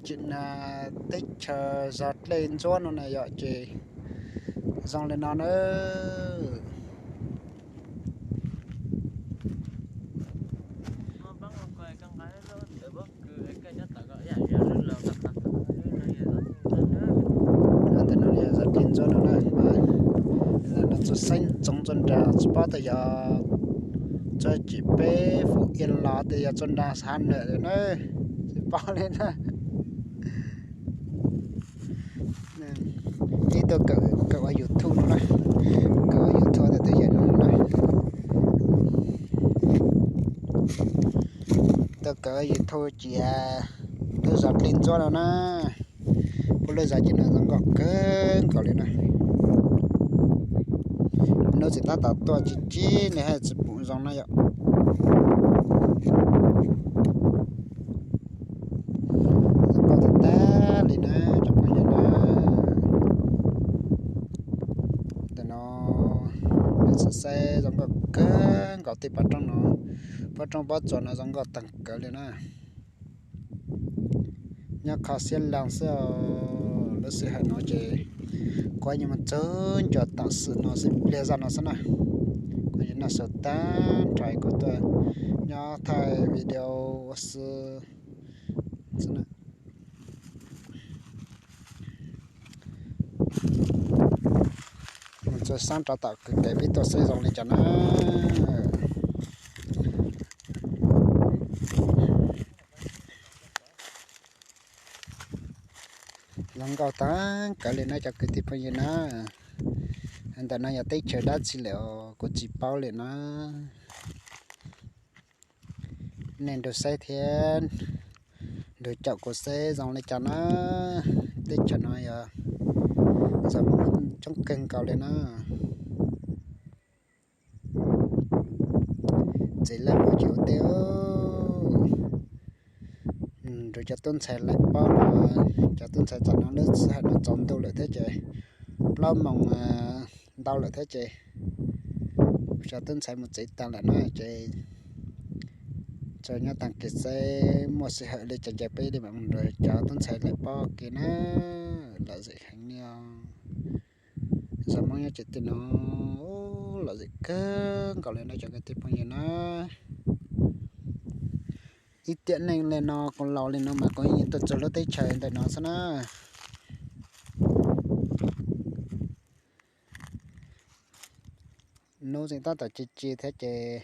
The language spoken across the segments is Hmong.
Tsim na teb chaws zog dlej ntsuab no na yom, ces zoo li no na. Ntawm no yog zog dlej ntsuab no na, no txua xeeb txoov txua nra tsis paub tias yog txua cim peb Fuj Iam los tias yog txua nra Xav Nam na, tsis paub li na. Ib tuaj kawm ua YouTube no na, kawm ua YouTube tias twb yog no na. Tuaj kawm ua YouTube cia lub zog dlej ntsuab no na. Kuv lub zog ces no zoo nkauj kawg nkaus li na. Hnub tsis tab tom tuaj tsis tib nws haj tsis pum zoo na yom. Zoo nkauj tag tag li na cov phooj ywg na. Ntawm no nws txawm saib zoo nkauj kawg nkaus tej pov roob no, pov roob pob tsuas no zoo nkauj tag kawg li na. Nyob kho siab lees xwb os. Lub sij hawm no ces kuv yuav mus txog ncua tam sim no xwb, pliag zaj no xwb na. Kuv yuav noj su tag nrho kuv tuaj nyob thaij video ua si xwb na. Mus txog sab rov tom kwv kev peb tuaj saib zoo li cas na. Zoo nkauj tag kawg li na cov kwv tij phooj ywg na. Ntawm no yog teb chaws dab tsi lawm os kuv tsis paub li na. Nej nrog saib thiab nrog caum kuv saib zoo li cas na. Teb chaws no yog zoo coob kawg nkaus li na. Txiv laj ua ces ua teb, nrog cov tub ntxhais laim paub no, cov tub ntxhais tam no lub sij hawm no tsaus ntuj lawm thiab ces plaub moos ntau lawm thiab ces cov tub ntxhais mus tsev tag lawm na ces tsuas nyob tag kis saib muaj sij hawm li cas ces peb li mam mus nrog cov tub ntxhais laim paub kev na. Lom zem heev li os. Zos Hmoob nyob tsev twg no lom zem kawg nkaus li na cov kwv tij phooj ywg na. Ib tiam neej li no kuv laus li no mas kuv yeej tuaj txog lub teb chaws ntawm no xwb na. Hnub tseem tab tom ci ci thiab ces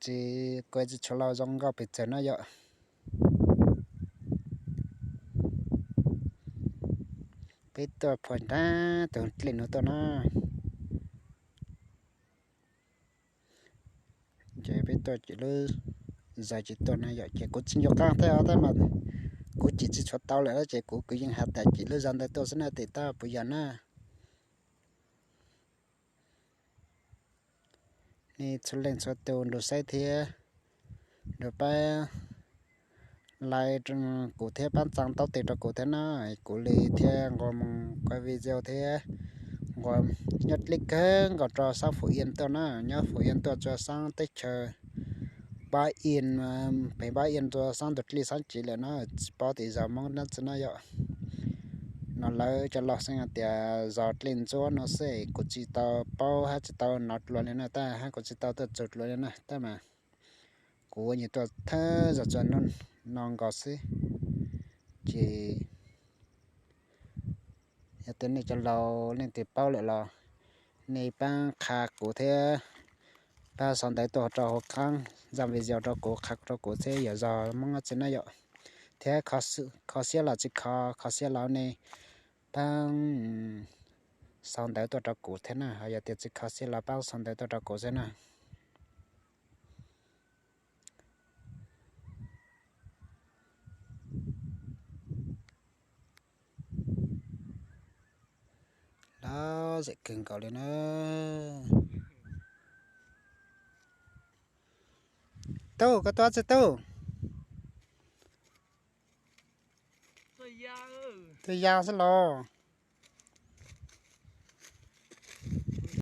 tsis, kuv tsis tshua los zoo nkauj pes tsawg no yom. Peb tuaj phua nrab tus dlej no tuaj na. Ces peb tuaj cim lub zos cim tuaj na yom, ces kuv tsis nco qab thiab tab mas kuv cim tsis tshua tau lawm ces kuv kwv yees has tas cim lub zos ntawd tuaj xwb na tes tab puas yog na. Nej txhua leej txhua tus nrog saib thiab nrog pab like kuv thiab pab txaa taub tes rau kuv thiab na. Kuv li thiab nqua mus quaj video thiab nqua nyob dlej kawg nkaus rau sab Fuj Iam tuaj na, nyob Fuj Iam tuaj txog sab teb chaws Pab Iam, pem Pab Iam txog sab ntug dlej sab ntsis lawm na, tsis paub tias zos Hmoob dab tsi na yom. No lawv cov laus xeeb hais tias zos dlej ntsuab no xwb, kuv tsis tau paub hab tsis tau hnov dlua li na tab hab kuv tsis tau tuaj txug dlua li na tab mas kuv ua nyuag tuaj thawj zaug txog no nkaus xwb. Ces yog tias nej cov laus leej twg paub lawm los nej pab qha kuv thiab pab sau ntawv tuaj rau hauv qab zaj video rau kuv, qha rau kuv thiab yog zos Hmoob dab tsi na yom. Thiab kho siab los tsis kho, kho siab los nej pab sau ntawv tuaj rau kuv thiab na, ho yog tias tsis kho siab los pab sau ntawv tuaj rau kuv xwb na. Lom zem kawg nkaus li na. Tub, koj tuaj tsi tub? Tuaj ya xwb los.